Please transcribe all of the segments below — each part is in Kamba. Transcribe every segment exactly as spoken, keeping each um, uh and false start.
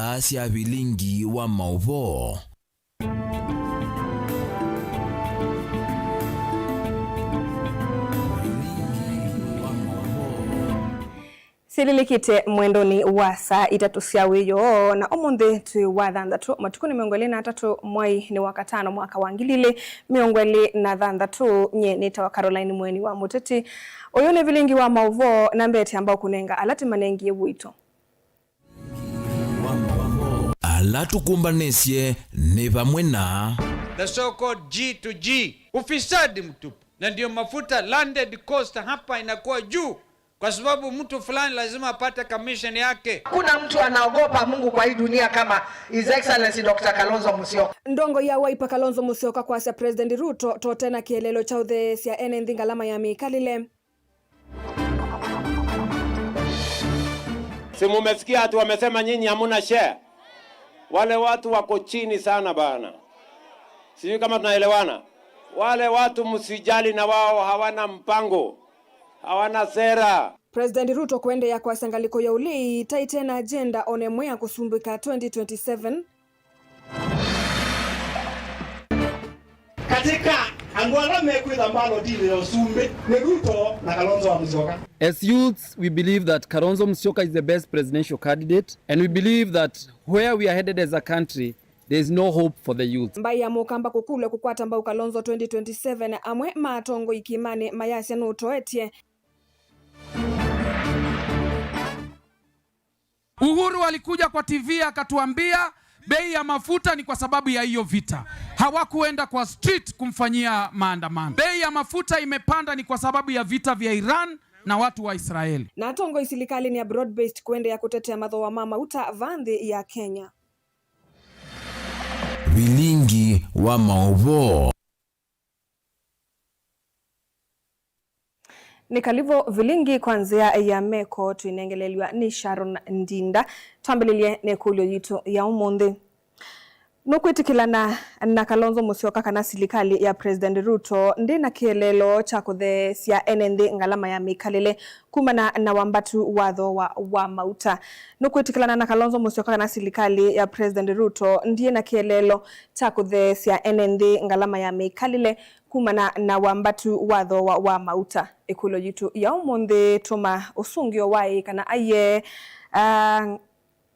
Aa sya vilingi wa maũvoo. Syĩlĩlĩkĩte mwendonĩ wa saa itatũ sya wĩoo, na ũmũnthĩ twĩ wa thanthatũ, matukũ nĩ mĩongo ĩlĩ na atatũ, mwai nĩ wa katano, mwaka wa ngili ilĩ mĩongo ĩlĩ na thanthatũ. Nyie nĩtawa Caroline Mweni wa Mũteti. Ũyũ nĩ vilingi wa maũvoo, na mbete amba ũkũnenga ala tũmanengie wĩto. Ala tũkũmbanĩsye nĩ vamwe na the so-called G to G. Ufisadi mtupu. Na ndio mafuta landed cost hapa inakuwa juu, kwa sababu mtu fulani lazima apate commission yake. Kuna mtu anaogopa Mungu kwa hii dunia kama His Excellency Doctor Kalonzo Musyoka. Ndongoi ya Wiper Kalonzo Musyoka kwasya President Ruto tote na kĩeleelo kya ũtheesya ene nthĩ ngalama ya mĩkalĩle. Si mumesikia ati wamesema nyinyi hamuna share? Wale watu wako chini sana bana. Sijui kama tunaelewana. Wale watu msijali na wao, hawana mpango, hawana sera. President Ruto kũendeea kwasya ngalĩko ya ũlei ta ĩte na agenda o na ĩmwe ya kũsumbĩka twenty twenty-seven. Katika andũ ala mekwĩtha mbalotini ya ũsumbĩ nĩ Ruto na Kalonzo wa Musyoka. As youths, we believe that Kalonzo Musyoka is the best presidential candidate, and we believe that where we are headed as a country, there is no hope for the youth. Mbaĩ ya Mũkamba kũkũlw'a kũkwata mbau Kalonzo twenty twenty-seven, amwe ma atongoi kĩĩmanĩ mayasya nũtoetye. Uhuru alikuja kwa T V akatuambia bei ya mafuta ni kwa sababu ya hiyo vita. Hawakuenda kwa street kumfanyia maandamano. Bei ya mafuta imepanda ni kwa sababu ya vita vya Iran na watu wa Israeli. Na atongoi silikalĩnĩ ya broad-based kũendeea kũtetea mathooa ma mauta va nthĩ ya Kenya. Vilingi wa maũvoo. Nĩ kalĩvo vilingi kwa nzĩa ya meko twĩnengelelw'a nĩ Sharon Ndinda. Twambĩlĩlye na ĩkũlyo yitũ ya ũmũnthĩ. Nũkwĩtĩkĩlana na Kalonzo Musyoka kana silikalĩ ya President Ruto ndĩ na kĩeleelo kya kũtheesya ene nthĩ ngalama ya mĩkalĩle kumana na wambatu wa thooa wa mauta? Nũkwĩtĩkĩlana na Kalonzo Musyoka kana silikalĩ ya President Ruto ndiĩ na kĩeleelo kya kũtheesya ene nthĩ ngalama ya mĩkalĩle kumana na wambatu wa thooa wa mauta? Ĩkũlyo yitũ ya ũmũnthĩ, tũma ũsũngĩo wa ĩĩ kana aiee, ah,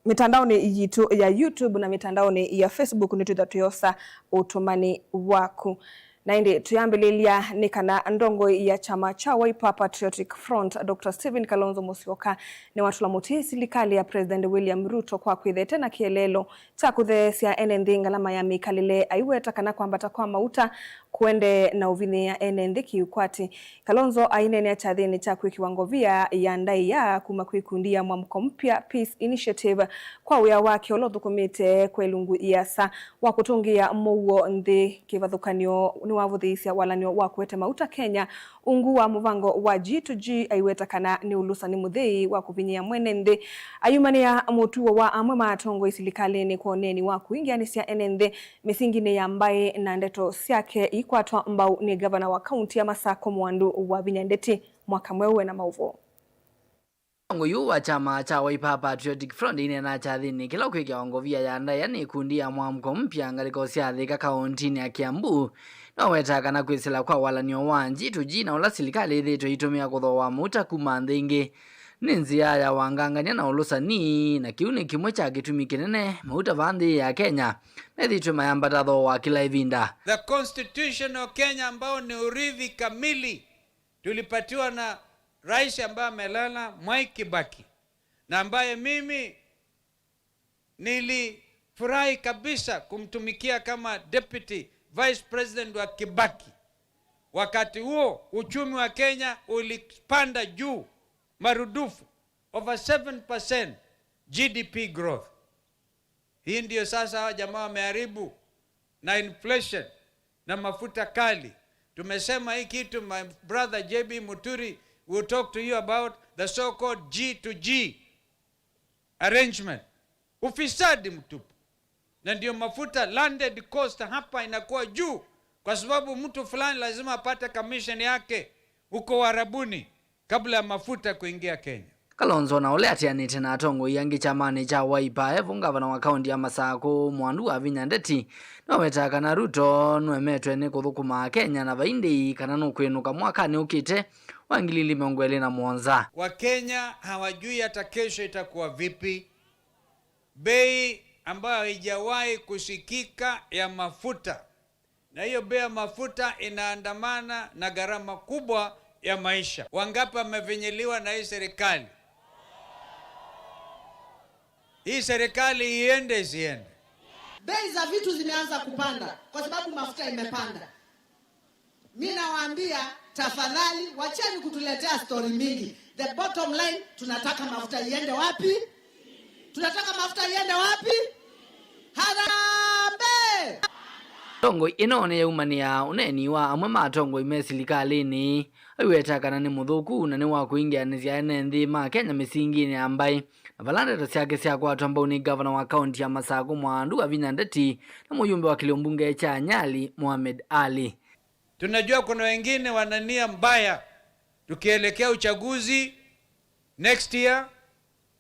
mĩtandaonĩ yitũ ya YouTube na mĩtandaonĩ ya Facebook, nĩtwĩthwa twĩosa ũtũmani waku. Na ĩndĩ tũyambĩlĩlya nĩ kana ndongoi ya kyama kya Wiper Patriotic Front, Doctor Stephen Kalonzo Musyoka, nĩwatũla mũtĩ silikalĩ ya President William Ruto kwa kwĩthete na kĩeleelo kya kũtheesya ene nthĩ ngalama ya mĩkalĩle, aiweta kana kwambata kwa mauta kũendee na ũvinyĩĩa ene nthĩ kĩũkwati. Kalonzo aineenea kyathĩnĩ kya kwĩkĩwa ngovia ya ndaĩa kuma kwĩ ikundi ya Mwamko Mpya Peace Initiative kwa wĩa wake ũla ũthũkũmĩte kwa ilungu iasa wa kũtũngĩĩa mũuo nthĩ. Kĩvathũkany'o nĩwavũthĩĩsya walany'o wa kũete mauta Kenya ungu wa mũvango wa G to G, aiweta kana nĩ ũlũsani mũthei wa kũvinyĩĩa mwene nthĩ. Ayumanĩa mũtuo wa amwe ma atongoi silikalĩnĩ kwa ũneeni wa kũingĩanĩsya ene nthĩ mĩsinginĩ ya mbaĩ, na ndeto syake ikwatwa mbau nĩ ngavana wa kaunti ya Masako Mwandu Wavinya Ndeti. Mwaka mweũ wĩ na maũvoo. Mũtongoi ũũ wa kyama kya Wiper Patriotic Front aineenaa kyathĩnĩ kĩla ũkwĩkĩawa ngovia ya ndaĩa nĩ ikundi ya Mwamko Mpya ngalĩko sya Thika kauntinĩ ya Kiambu, nĩwawetaa kana kwĩsĩla kwa walany'o wa G to G na ũla silikalĩ ĩthĩĩtwe ĩitũmĩa kũthooa mauta kuma nthĩ ingĩ nĩ nzĩa ya wangangany'a na ũlũsani, na kĩu nĩ kĩmwe kya kĩtumi kĩnene mauta vaa nthĩ ya Kenya methĩĩtwe mayambata thooa kĩla ĩvinda. The Constitution of Kenya, ambao ni urithi kamili tulipatiwa na rais ambaye amelala, Mwai Kibaki, na ambaye mimi nilifurahi kabisa kumtumikia kama deputy vice president wa Kibaki. Wakati huo uchumi wa Kenya ulipanda juu marudufu, over seven percent G D P growth. Hii ndio sasa hawa jamaa wameharibu na inflation na mafuta kali. Tumesema hii kitu, my brother J B Muturi will talk to you about the so-called G to G arrangement. Ufisadi mtupu. Na ndio mafuta landed cost hapa inakuwa juu, kwa sababu mtu fulani lazima apate commission yake huko Uarabuni kabla ya mafuta kuingia Kenya. Kalonzo, na ũla atianĩte na atongoi angĩ kyamanĩ kya Wiper, e vo ngavana wa kaũnti ya Masakũ, Mwandu wa Vinya Ndeti, nĩwawetaa kana Ruto nũemetwe nĩ kũthũkũma Akenya na vai ndĩi kana nũkwĩnũka mwakanĩ ũkĩte wa ngili ili mĩongo ĩlĩ na mũonza. Wakenya hawajui hata kesho itakuwa vipi. Bei ambayo haijawahi kusikika ya mafuta, na hiyo bei ya mafuta inaandamana na gharama kubwa ya maisha. Wangapi wamefinyiliwa na hii serikali? Hii serikali iende isiende? Bei za vitu zimeanza kupanda kwa sababu mafuta imepanda. Mi nawaambia, tafadhali, wacheni kutuletea story mingi. The bottom line, tunataka mafuta iende wapi? Tunataka mafuta iende wapi? Harambee! Atongoi ĩno nĩyaumanĩa ũneeni wa amwe ma atongoi me silikalĩnĩ, aiweta kana nĩ mũthũku na nĩ wa kũingĩanĩsya ene nthĩ ma Kenya mĩsinginĩ ya mbaĩ, na vala ndeto syake syakwatwa mbau nĩ ngavana wa kaũnti ya Masakũ, Mwandu wa Vinya Ndeti, na mũyumbe wa kĩlio mbunge kya Nyali, Mohamed Ali. Tunajua kuna wengine wana nia mbaya, tukielekea uchaguzi next year,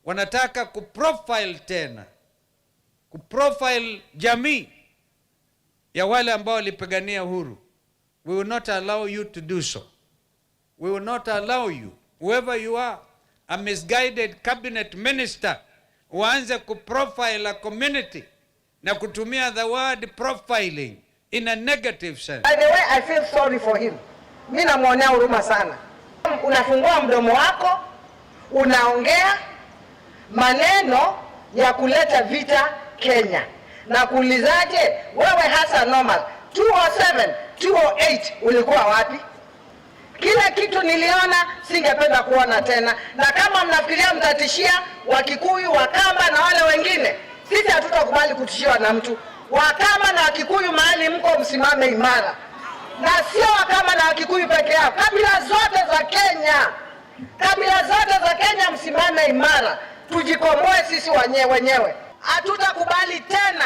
wanataka kuprofile tena, kuprofile jamii ya wale ambao walipigania uhuru. We will not allow you to do so. We will not allow you, whoever you are, a misguided cabinet minister, uanze kuprofile a community na kutumia the word profiling in a negative sense. By the way, I feel sorry for him. Mi namwonea huruma sana. Unafungua mdomo wako, unaongea maneno ya kuleta vita Kenya. Na kuulizaje, wewe Hassan Omar, two oh seven, two oh eight ulikuwa wapi? Kila kitu niliona, singependa kuona tena. Na kama mnafikiria mtatishia Wakikuyu, Wakamba na wale wengine, sisi hatutakubali kutishiwa na mtu. Wakamba na Wakikuyu, mahali mko, msimame imara. Na sio Wakamba na Wakikuyu peke yao, kabila zote za Kenya, kabila zote za Kenya, msimame imara, tujikomboe sisi wenye-, wenyewe. Hatutakubali tena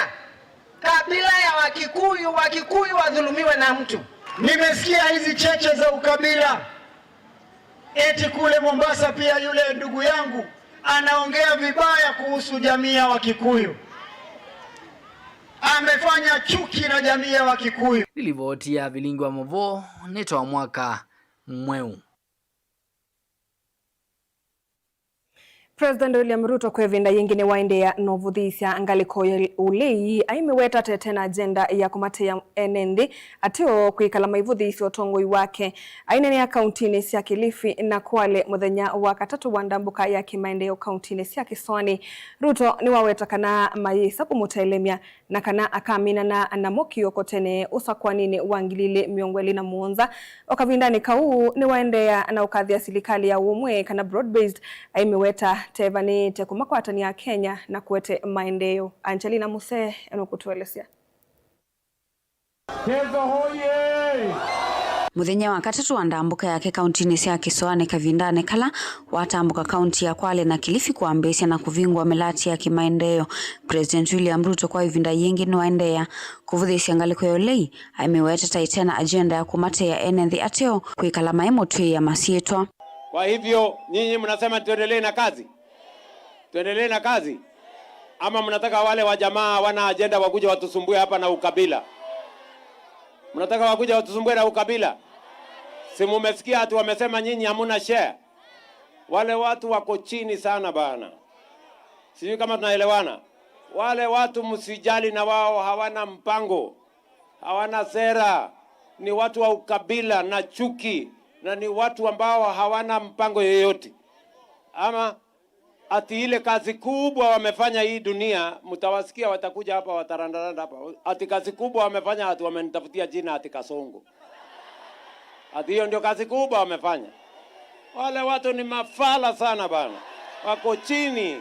kabila ya Wakikuyu, Wakikuyu wadhulumiwe na mtu. Nimesikia hizi cheche za ukabila. Eti kule Mombasa pia yule ndugu yangu anaongea vibaya kuhusu jamii ya Wakikuyu. Amefanya chuki na jamii ya Wakikuyu. Nĩ livoti ya Vilingi wa Mũvoo, nĩ twa mwaka mweũ. President William Ruto kwa ĩvinda yĩngĩ nĩwaendeea na ũvũthĩĩsya ngalĩko ya ũlei, aimĩweta tete na agenda ya kũmateea ene nthĩ ateo kwĩkala maivũthĩĩsya ũtongoi wake. Aineenea kauntinĩ sya Kilifi na Kwale mũthenya wa katatũ wa ndambũka ya kĩmaendeeo kauntinĩ sya Kĩsoanĩ, Ruto nĩwaweta kana mayĩsa kũmũtelemya na kana akaminana namo kĩoko tene ũsakwaninĩ wa ngili ilĩ mĩongo ĩlĩ na mũonza. O kavindanĩ kau, nĩwaendeea na ũkathĩa silikalĩ ya ũmwe, kana broad-based, aimĩweta tevanĩte kũmakwatany'a Akenya na kũete maendeeo. Angelina Musee nũkũtũelesya. Kĩso hoye! Mũthenya wa katatũ wa ndambũka yake kauntinĩ sya Kĩsoanĩ kavindanĩ kala watambũka kaunti ya Kwale na Kilifi kwambĩĩsya na kũvingũa mĩlati ya kĩmaendeeo, President William Ruto kwa ĩvinda yĩngĩ nĩwaendeea kũvũthĩĩsya ngalĩko ya ũlei, aimĩweta ta ĩte na agenda ya kũmateea ene nthĩ ateo kwĩkala maimũtw'ĩĩa masyĩtwa. Kwa hivyo, nyinyi mnasema tuendelee na kazi? Tuendelee na kazi? Ama mnataka wale wa jamaa hawana agenda wakuje watusumbue hapa na ukabila? Mnataka wakuje watusumbue na ukabila? Si mumesikia ati wamesema nyinyi hamuna share? Wale watu wako chini sana bana. Sijui kama tunaelewana. Wale watu msijali na wao, hawana mpango, hawana sera, ni watu wa ukabila na chuki, na ni watu ambao hawana mpango yoyote. Ama ati ile kazi kubwa wamefanya hii dunia, mtawasikia watakuja hapa, watarandaranda hapa. Ati kazi kubwa wamefanya, ati wamenitafutia jina ati Kasongo. Ati hiyo ndio kazi kubwa wamefanya. Wale watu ni mafala sana bana. Wako chini.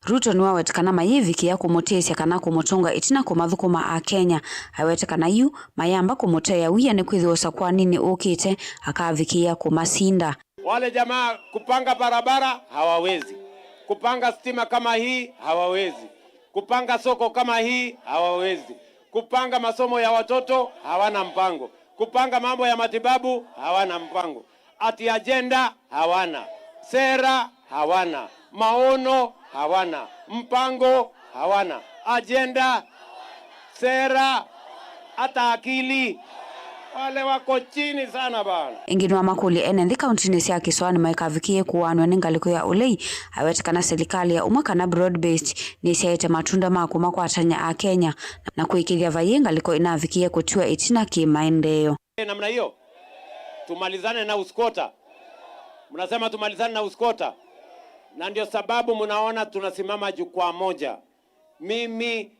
Ruto nĩwaweta kana mayĩvikĩa kũmũtĩĩsya kana kũmũtũnga ĩtina kũmathũkũma Akenya. Awete kana yu mayamba kũmũteea wia nĩkwĩthĩwa ũsakwaninĩ ũkĩte akavikĩĩa kũmasinda. Wale jamaa kupanga barabara hawawezi. Kupanga stima kama hii hawawezi. Kupanga soko kama hii hawawezi. Kupanga masomo ya watoto hawana mpango. Kupanga mambo ya matibabu hawana mpango. Ati agenda hawana. Sera hawana. Maono hawana. Mpango hawana. Ajenda, sera, hata akili. Wale wako chini sana bana. Ĩngĩ nĩwamakũlya ene nthĩ kauntinĩ sya Kĩsoanĩ maikavikĩe kũaanw'a nĩ ngalĩko ya ũlei, aweta kana silikalĩ ya ũmwe kana broad based nĩsyaĩte matunda ma kũmakwatany'a Akenya na kũĩkĩĩthya vayĩ ngalĩko ĩnavikĩe kũtiwa ĩtina kĩ maendeeo. Namna hiyo, tumalizane na uskota. Mnasema tumalizane na uskota, na ndio sababu mnaona tunasimama jukwaa moja. Mimi,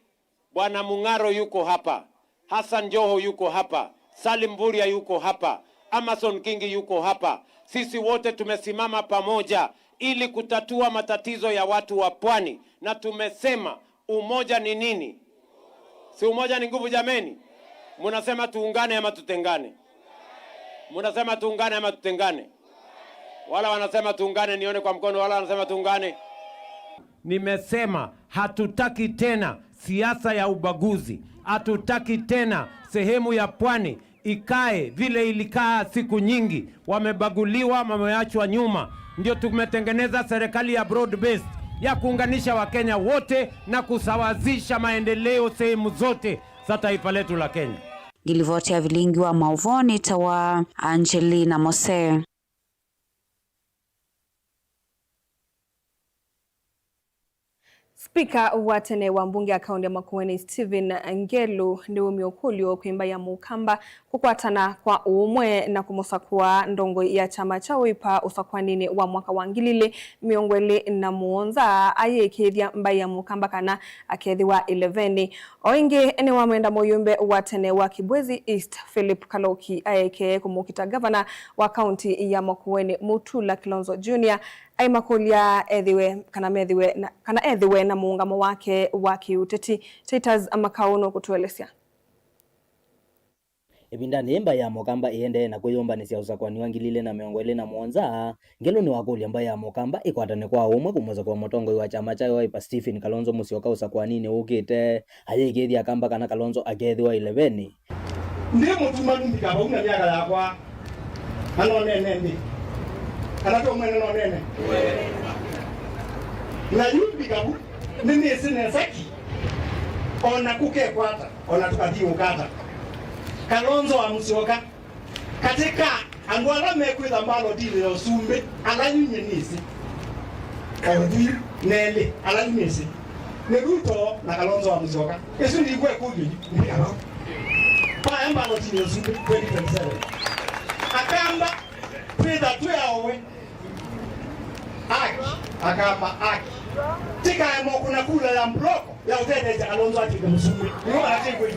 Bwana Mung'aro yuko hapa, Hassan Joho yuko hapa, Salim Mvurya yuko hapa, Amason Kingi yuko hapa. Sisi wote tumesimama pamoja ili kutatua matatizo ya watu wa pwani, na tumesema umoja ni nini? Si umoja ni nguvu jameni? Munasema tuungane ama tutengane? Munasema tuungane ama tutengane? Wala wanasema tuungane, nione kwa mkono. Wala wanasema tuungane. Nimesema hatutaki tena siasa ya ubaguzi. Hatutaki tena sehemu ya pwani ikae vile ilikaa siku nyingi, wamebaguliwa, wameachwa nyuma. Ndio tumetengeneza serikali ya broad based ya kuunganisha Wakenya wote na kusawazisha maendeleo sehemu zote za taifa letu la Kenya. Ngilivoti ya vilingi wa mauvoo nĩ ta wa Angelina Mose. Spika wa tene wa mbunge ya kaunti ya Makueni, Stephen Ngelu, nĩwaumie ũkũlyo kwĩ mbaĩ ya Mũkamba kũkwatana kwa ũũmwe na kũmũsakũa ndongoi ya kyama kya Wiper ũsakũaninĩ wa mwaka wa ngili ilĩ mĩongo ĩlĩ na mũonza, ayĩkĩĩthya mbaĩ ya Mũkamba kana akethĩwa ĩlevenĩ. O ĩngĩ, nĩwamwenda mũyumbe wa tene wa Kibwezi East, Philip Kaloki, aekee kũmũkita ngavana wa kaunti ya Makueni, Mutula Kilonzo Junior, aimakũlya ethĩwe kana methĩwe na, kana ethĩwe na mũũngamo wake wa kĩũteti. Titus Makau nũkũtũelesya. Ĩvindanĩ yĩĩ mbaĩ ya Mũkamba ĩendee na kwĩyũmbanĩsya ũsakũani wa ngili ilĩ na mĩongo ĩlĩ na mũonza, Ngelu nĩwakũlya mbaĩ ya Mũkamba ĩkwatane kwa ũmwe kũmũsakũa mũtongoi wa kyama kya Wiper Stephen Kalonzo Musyoka ũsakũaninĩ ũkĩte, ayĩkĩĩthya Akamba kana Kalonzo akethĩwa ĩlevenĩ. Ndĩ mũtumanu mbika vau na myaka yakwa, na no nene nthĩ. Kana to mwene no nene. Na yu mbika vu, nĩnĩsĩ nesa ki, o na kũkekwata, o na tũkathiũũka ata. Kalonzo wa Musyoka, katĩ ka andũ ala mekwĩtha mbalotini ya ũsumbĩ, ala yu nyie nĩsĩ, o vu yu, nelĩ, ala yu nĩsĩ, nĩ Ruto na Kalonzo wa Musyoka. Ĩsu ndĩkw'a ĩkũlyo yu, mbika vau. Vaya mbalotini ya ũsumbĩ twenty twenty-seven. Akamba, twĩtha twĩ aowe. Aki, Akamba, aki. Tikaema kũna kula ya mbloko ya ũtetheesya Kalonzo atw'ĩke mũsumbĩ. Nĩw'o kana ti kweli?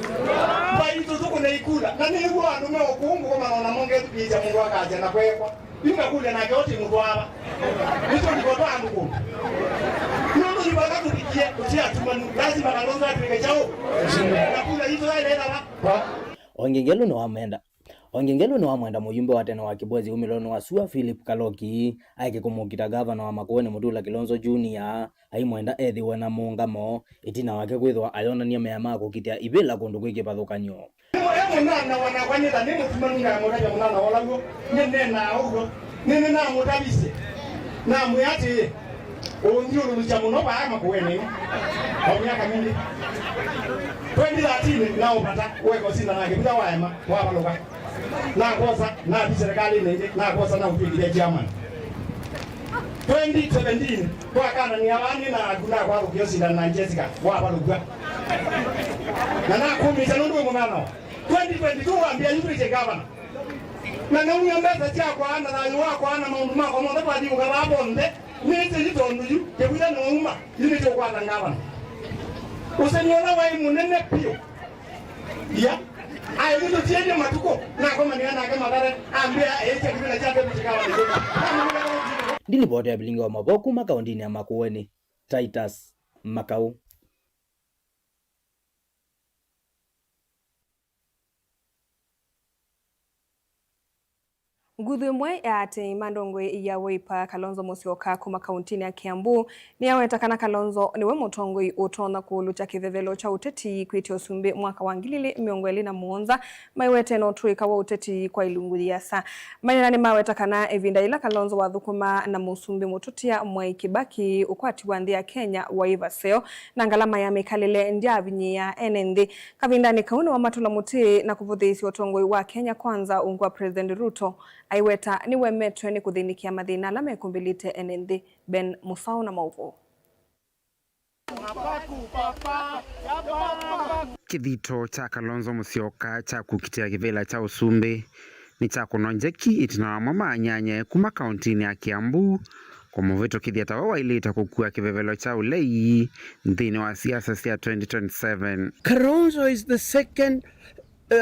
Mbaitũ tũkũne ikula. Na nĩw'o andũ me ũkũngũ kũmana na mongethukĩĩsya mũndũ akasya na kwekwa. Yu ngakũlya nake ũti mũtwaava. Nĩtũliko twa andũ kũndũ. Nũndũ nĩvaka tũvikie, tũti atumanu. Lazima Kalonzo atw'ĩke kyaũ? Na kula itũ yaĩle ĩtava. O ĩngĩ Ngelu nĩwamenda. O ĩngĩ Ngelu nĩwamwenda mũyumbe wa tene wa Kibwezi umĩlonĩ wa sua, Philip Kaloki, aeke kũmũkita ngavana wa Makueni Mutula Kilonzo Junior, aimwenda ethĩwe na mũũngamo, ĩtina wake kwĩthĩwa ayonany'a mea ma kũkitĩa ivĩla kũndũ kwĩ kĩvathũkany'o. E mũnana wanakwa nĩ ta nĩ mũtumanu ngamũtavya mũnana ola w'o, nĩneenaa ũw'o, nĩnĩnamũtavisye, namwĩa atĩĩ, ũũthyũlũlũkya mũno vaa Makueni o myaka mingĩ. Twenty thirteen naũvata, weka ũsindana kĩvitha waema, wavalũka. Nakwosa, nathi serikalini ĩngĩ, nakwosa naũtw'ĩkĩthya chairman. Twenty seventeen, twakananĩa vaa nĩ naku, nakwathũkĩa ũsindana na Jessica, wavalũkw'a. Na nakũmĩsya nũndũ wĩ mũnana. Twenty twenty-two wambĩa yu twĩtye gavana. Na naumya mbesa syakwa, na thayũ wakwa, na maũndũ makwa monthe twathiũka vaa vonthe, nĩtĩ yu tondũ yu kĩvitha nĩwauma, yu nĩtũkwata gavana. Ũseni ũla waĩ mũnene vyũ. Ia, aĩ nĩtũtiendie matukũ, nakomanĩa nake Mathare, ambĩa eĩkya kĩvĩla kya deputy governor. Ndilivoti ya vilingi wa mavoo kuma kaũndĩnĩ ya Makueni, Titus Makau. Nguthu ĩmwe ya aatĩĩi ma ndongoi ya Wiper, Kalonzo Musyoka, kuma kauntinĩ ya Kiambu, nĩyaweta kana Kalonzo nĩwe mũtongoi ũtonya kũũlũkya kĩvevelo kya ũteti kwĩtya ũsumbĩ mwaka wa ngili ilĩ mĩongo ĩlĩ na mũonza, maiwete na ũtũĩka wa ũteti kwa ilungu yĩasa. Maina nĩmaweta kana ĩvinda yĩla Kalonzo wathũkũmaa na mũsumbĩ mũtũtia Mwai Kibaki, ũkwati wa nthĩ ya Kenya waĩ vaseo, na ngalama ya mĩkalĩle ndyavinyĩĩa ene nthĩ. Kavindanĩ kau nĩwamatũla mũtĩ na kũvũthĩĩsya ũtongoi wa Kenya Kwanza ungu wa President Ruto. Aiweta nĩwemetwe nĩ kũthĩnĩkĩa mathĩna ala mekũmbĩlĩte ene nthĩ. Ben Mũsaũ na maũvoo. Kĩthito kya Kalonzo Musyoka kya kũkitĩa kĩvĩla kya ũsumbĩ nĩkyakũnwa njeki ĩtina wa amwe ma anyanyae kuma kauntinĩ ya Kiambu kũmũvĩtũkĩthya tawe waĩlĩte kũkua kĩvevelo kya ũlei nthĩnĩ wa siasa sya twenty twenty-seven. Kalonzo is the second, uh,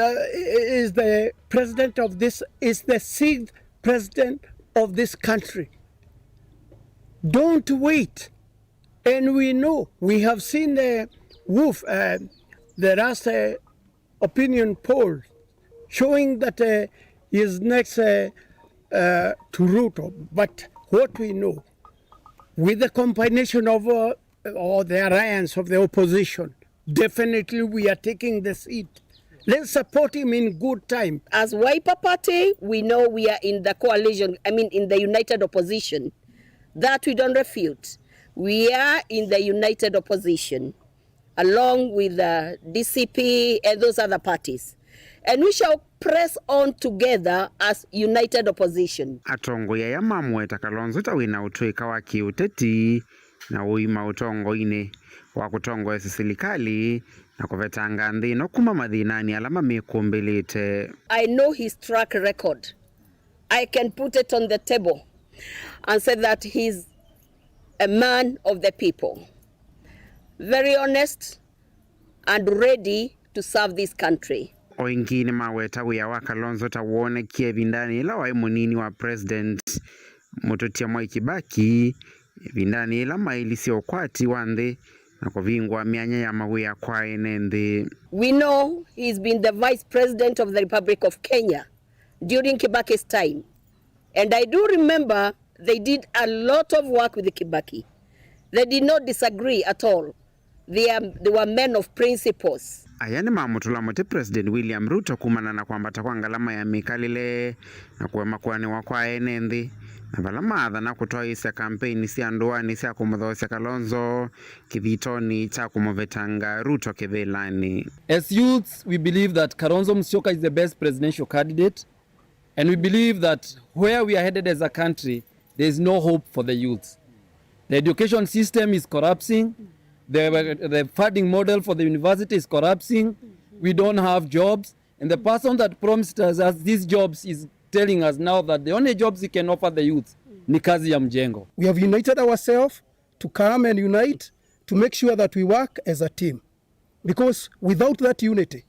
is the president of this, is the sixth president of this country. Don't wait. And we know, we have seen the wolf, uh, the last, uh, opinion poll showing that, uh, he is next, uh, uh, to Ruto. But what we know, with the combination of, uh, or the alliance of the opposition, definitely we are taking the seat. Let's support him in good time. As Wiper Party, we know we are in the coalition, I mean, in the united opposition. That we don't refute. We are in the united opposition, along with the D C P and those other parties. And we shall press on together as united opposition. Atongoi aya mamũweta Kalonzo ta wĩna ũtũĩka wa kĩũteti na ũima ũtongoinĩ wa kũtongoesya silikalĩ na kũvetanga nthĩ ĩno kuma mathĩnanĩ ala mamĩkũmbĩlĩte. I know his track record. I can put it on the table and say that he's a man of the people, very honest and ready to serve this country. O ĩngĩ nĩmaweta wĩa wa Kalonzo ta woonekie ĩvindanĩ yĩla waĩ mũnini wa President mũtũtia Mwai Kibaki, ĩvindanĩ yĩla maĩlisye ũkwati wa nthĩ na kũvingũa myanya ya mawĩa kwa ene nthĩ. We know he's been the vice president of the Republic of Kenya during Kibaki's time. And I do remember they did a lot of work with Kibaki. They did not disagree at all. They are, they were men of principles. Aya nĩmamũtũla mũtĩ President William Ruto kumana na kwambata kwa ngalama ya mĩkalĩle na kũema kũanĩwa kwa ene nthĩ, na vala maathana kũtwaĩĩsya kampeini sya ndũanĩ sya kũmũthoosya Kalonzo kĩthitonĩ kya kũmũvetanga Ruto kĩvĩlanĩ. As youths, we believe that Kalonzo Musyoka is the best presidential candidate, and we believe that where we are headed as a country, there is no hope for the youths. The education system is collapsing. The, the funding model for the university is collapsing. We don't have jobs. And the person that promised us, us these jobs is telling us now that the only jobs he can offer the youth ni kazi ya mjengo. We have united ourselves to come and unite to make sure that we work as a team. Because without that unity,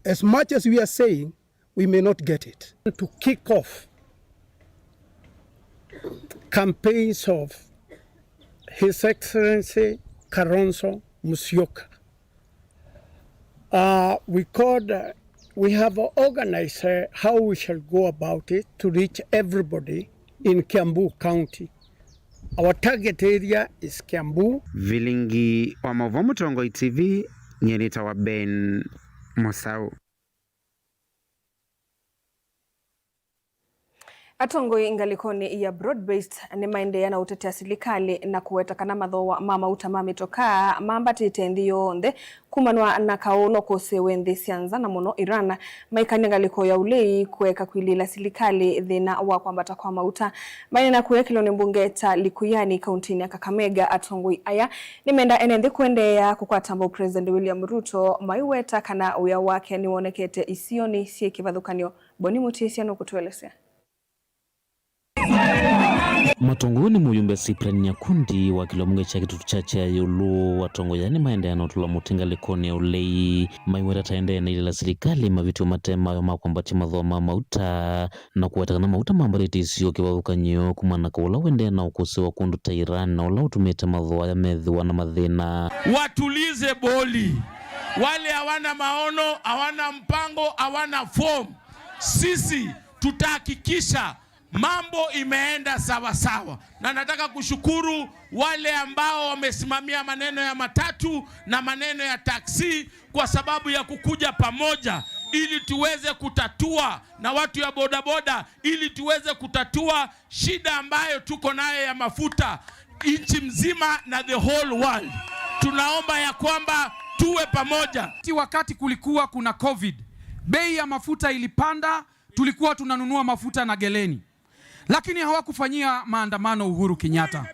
as much as we are saying, we may not get it. To kick off campaigns of His Excellency Kalonzo Musyoka, uh, we called, uh, we have organized, uh, how we shall go about it to reach everybody in Kiambu County. Our target area is Kiambu. Vilingi wa maũvoo Mũtongoi T V, nyie nĩtawa Ben Mũsaũ. Atongoi ngalĩkonĩ ya broad-based nĩmaendeea na ũtetea silikalĩ na kũweta kana mathooa ma mauta ma mĩtokaa mambatĩte nthĩ yonthe kumanwa na kaũ nokũsĩĩwe nthĩ sya nza na mũno Iran maikany'a ngalĩko ya ũlei kũeka kwilĩĩla silikalĩ thĩna wa kwambata kwa mauta. Maineena kũya kĩlonĩ mbunge kya Likuyani kauntinĩ ya Kakamega, atongoi aya nĩmenda ene nthĩ kũendeea kũkwata mbau President William Ruto, maiweta kana wĩa wake nĩwonekete isionĩ syĩ kĩvathũkany'o. Boni Mũtĩsya nũkũtũelesya. Matongoew'e nĩ mũyumbe Cyprian Nyakundi wa kĩlio mbunge kya Kitutu Chache ya ĩũlũ, atongoi aya nĩmaendeea na ũtũla mũtĩ ngalĩkonĩ ya ũlei, maiweta ta endee na ilĩla silikalĩ mavĩtyo mate mayo ma kwambatya mathooa ma mauta, na kũweta kana mauta mambatĩte isio kĩvathũkany'o kumana na kaũ ũla ũendee na ũkũsĩĩwa kũndũ ta Iran, na ũla ũtumĩte mathooa aya methĩwa na mathĩna. Watulize boli. Wale hawana maono, hawana mpango, hawana form. Sisi tutahakikisha Mambo imeenda sawa sawa, na nataka kushukuru wale ambao wamesimamia maneno ya matatu na maneno ya taxi kwa sababu ya kukuja pamoja ili tuweze kutatua, na watu ya bodaboda, ili tuweze kutatua shida ambayo tuko nayo ya mafuta nchi mzima na the whole world. Tunaomba ya kwamba tuwe pamoja. Wakati kulikuwa kuna covid, bei ya mafuta ilipanda, tulikuwa tunanunua mafuta na geleni, lakini hawakufanyia maandamano Uhuru Kenyatta.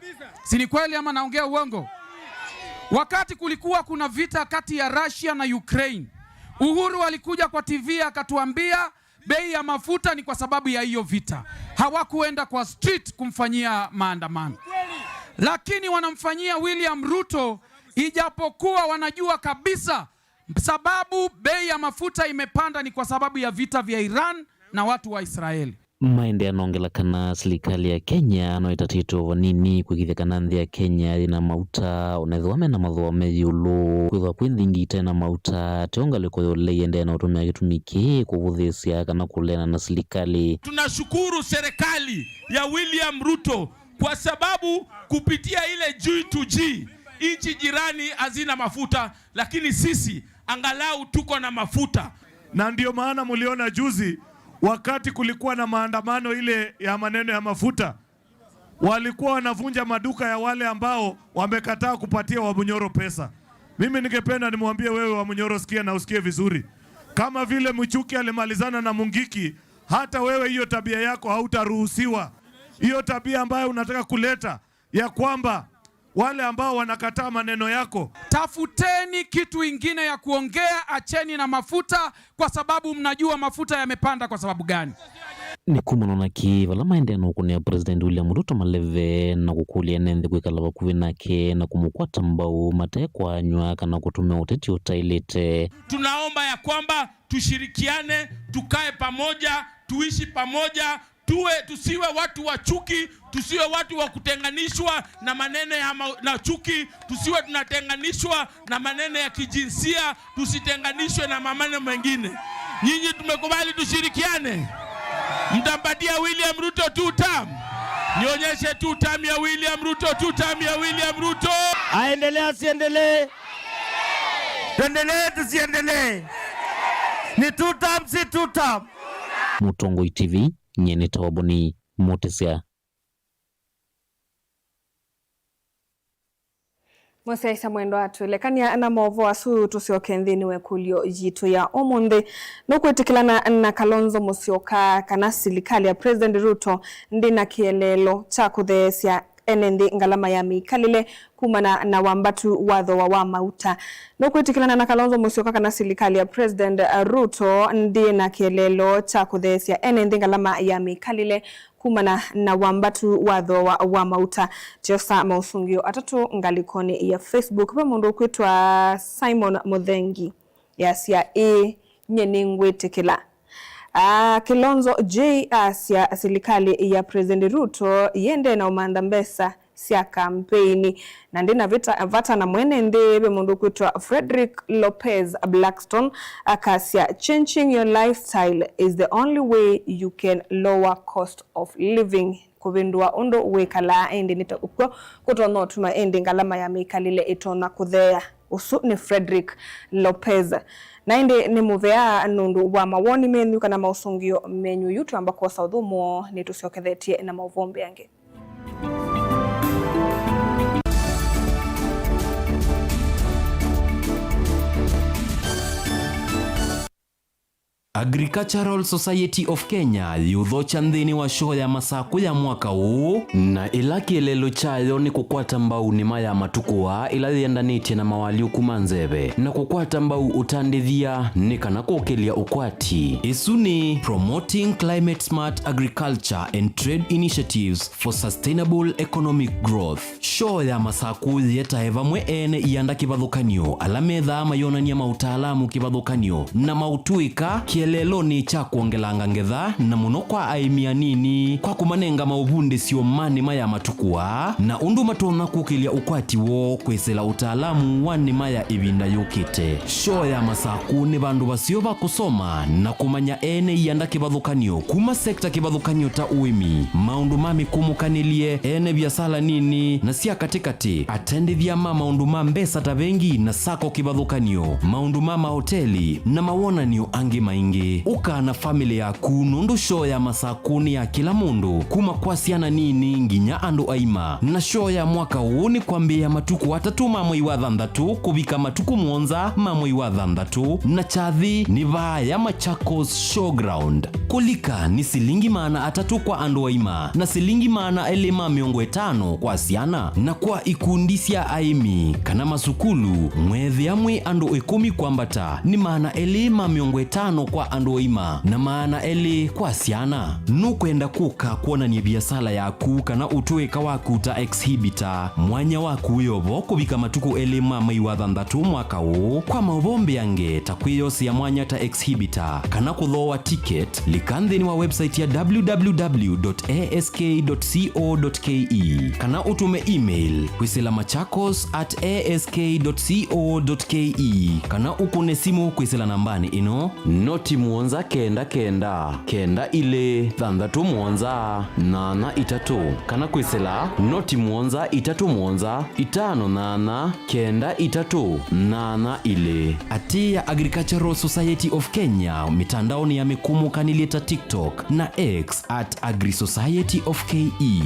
Si ni kweli ama naongea uongo? Wakati kulikuwa kuna vita kati ya Russia na Ukraine, Uhuru alikuja kwa T V akatuambia bei ya mafuta ni kwa sababu ya hiyo vita. Hawakuenda kwa street kumfanyia maandamano, lakini wanamfanyia William Ruto, ijapokuwa wanajua kabisa sababu bei ya mafuta imepanda ni kwa sababu ya vita vya Iran na watu wa Israeli. Maendeea nongela kana silikalĩ ya Kenya no ĩtatĩtwe vanini kwĩkĩthya kana nthĩ ya Kenya yĩna mauta, onethĩwa mena mathooa me ĩũlũ. Kwĩthwa kwĩ nthĩ ingĩ ite na mauta, teo ngalĩko ya ũlei ĩendee na ũtũmĩa kĩtumi kĩĩ kũvũthĩĩsya kana kũleana na silikalĩ. Tunashukuru serikali ya William Ruto kwa sababu kupitia ile G to G, nchi jirani hazina mafuta, lakini sisi angalau tuko na mafuta. Na ndio maana mliona juzi wakati kulikuwa na maandamano ile ya maneno ya mafuta, walikuwa wanavunja maduka ya wale ambao wamekataa kupatia Wamunyoro pesa. Mimi ningependa nimwambie wewe Wamunyoro, sikia na usikie vizuri. Kama vile Muchuki alimalizana na Mungiki, hata wewe hiyo tabia yako hautaruhusiwa. Hiyo tabia ambayo unataka kuleta ya kwamba wale ambao wanakataa maneno yako. Tafuteni kitu ingine ya kuongea, acheni na mafuta, kwa sababu mnajua mafuta yamepanda kwa sababu gani. Nĩ kumana na kĩĩ vala maendee na ũkũnĩa President William Ruto maleve na kũkũlya ene nthĩ kwĩkala vakuvĩ nake na kũmũkwata mbau mate kwaanywa kana kũtũmĩa ũteti ũtaĩlĩte. Tunaomba ya kwamba tushirikiane, tukae pamoja, tuishi pamoja, tuwe, tusiwe watu wa chuki, tusiwe watu wa kutenganishwa na maneno ya ma-, na chuki, tusiwe tunatenganishwa na maneno ya kijinsia, tusitenganishwe na maneno mengine. Nyinyi tumekubali tushirikiane? Mtampatia William Ruto two term? Nionyeshe two term ya William Ruto, two term ya William Ruto. Aendelee, asiendelee? Tuendelee, tusiendelee? Ni two term, si two term? Mũtongoi T V, nyie nĩ Tawaboni Mũtĩsya. Mũsyaĩĩsya mwendwa, twĩlekany'a na maũvoo asu, tũsyoke nthĩnĩ wa ĩkũlyo yitũ ya ũmũnthĩ. Nũkwĩtĩkĩlana na Kalonzo Musyoka kana silikalĩ ya President Ruto ndĩna kĩeleelo kya kũtheesya ene nthĩ ngalama ya mĩkalĩle kumana na wambatu wa thooa wa mauta? Nũkwĩtĩkĩlana na Kalonzo Musyoka kana silikalĩ ya President Ruto ndĩna kĩeleelo kya kũtheesya ene nthĩ ngalama ya mĩkalĩle kumana na wambatu wa thooa wa mauta? Tyosa maũsũngĩo atatũ ngalĩkonĩ ya Facebook. Ve mũndũ ũkwĩtwa Simon Mũthengi. Yasya, ĩĩ, nyie nĩngwĩtĩkĩla. Aa, Kilonzo J asya silikalĩ ya President Ruto yĩendee na ũmantha mbesa sya kampeini, na ndĩna vita, vata na mwene nthĩ. Ve mũndũ ũkwĩtwa Frederick Lopez Blackstone akasya, changing your lifestyle is the only way you can lower cost of living. Kũvĩndũa ũndũ wĩkalaa ĩndĩ nĩ ta ũkw'o kũtonya ũtuma ĩndĩ ngalama ya mĩkalĩle ĩtonya kũtheea. Ũsu nĩ Frederick Lopez. Na ĩndĩ nĩ mũvea nũndũ wa mawoni menyu kana maũsũngĩo menyu. Yu twamba kwosa ũthũmũo, nĩtũsyokethetye na maũvoo mbeange. Agricultural Society of Kenya yĩũthokya nthĩnĩ wa shoo ya Masakũ ya mwaka ũũ, na ĩla kĩeleelo kyayo nĩ kũkwata mbau nĩma ya matukũ aa ĩla yĩendanĩtye na mawalyũku ma nzeve, na kũkwata mbau ũtandĩthya nĩ kana kũkĩlya ũkwati. Ĩsu nĩ Promoting Climate Smart Agriculture and Trade Initiatives for Sustainable Economic Growth. Shoo ya Masakũ yĩetae vamwe ene ianda kĩvathũkany'o ala methaa mayonany'a maũtaalamu kĩvathũkany'o na maũtũĩka kĩeleelonĩ kya kwongelanga ngetha, na mũno kwa aĩmi anini, kwa kũmanenga maũvundĩsyo ma nĩma ya matukũ aa, na ũndũ matonya kũkĩlya ũkwati woo kwĩsĩla ũtaalamu wa nĩma ya ĩvinda yũkĩte. Shoo ya Masakũ nĩ vandũ vaseo va kũsoma na kũmanya ene ianda kĩvathũkany'o kuma sekta kĩvathũkany'o ta ũĩmi, maũndũ ma mĩkũmũkanĩlye, ene viasala nini na sya katĩkatĩ, atendĩthya ma maũndũ ma mbesa ta vengi na sako kĩvathũkany'o, maũndũ ma mahoteli, na mawonany'o angĩ maingĩ. Ũka na famĩlĩ yaku, nũndũ shoo ya Masakũ nĩ ya kĩla mũndũ, kuma kwa syana nini nginya andũ aima. Na shoo ya mwaka ũũ nĩ kwambĩĩa matukũ atatũ ma mwei wa thanthatũ kũvika matukũ mũonza ma mwei wa thanthatũ, na kyathĩ nĩ vaa ya Machakos Showground. Kũlika nĩ silingi maana atatũ kwa andũ aima na silingi maana elĩ ma mĩongo ĩtano kwa syana, na kwa ikundi sya aĩmi kana masukulu, mweethĩa mwĩ andũ ĩkũmi kwambata, nĩ maana elĩ ma mĩongo ĩtano kwa andũ aima na maana elĩ kwa syana. Nũkwenda kũka kwonany'a viasala yaku kana ũtũĩka waku ta exhibitor? Mwanya waku wĩ o vo kũvika matukũ elĩ ma mwei wa thanthatũ mwaka ũũ. Kwa maũvoo mbeange ta kwĩyosea mwanya ta exhibitor kana kũthooa ticket, lika nthĩnĩ wa website ya www dot ask dot co dot ke kana ũtũme email kwĩsĩla machakos at ask dot co dot ke kana ũkũne simũ kwĩsĩla nambanĩ ĩno: noti mũonza kenda kenda, kenda ilĩ, thanthatũ mũonza, nyanya itatũ, kana kwĩsĩla noti mũonza itatũ mũonza, itano nyanya, kenda itatũ, nyanya ilĩ. Atĩĩa Agricultural Society of Kenya mĩtandaonĩ ya mĩkũmũkanĩlye ta TikTok na X at Agri Society of K E.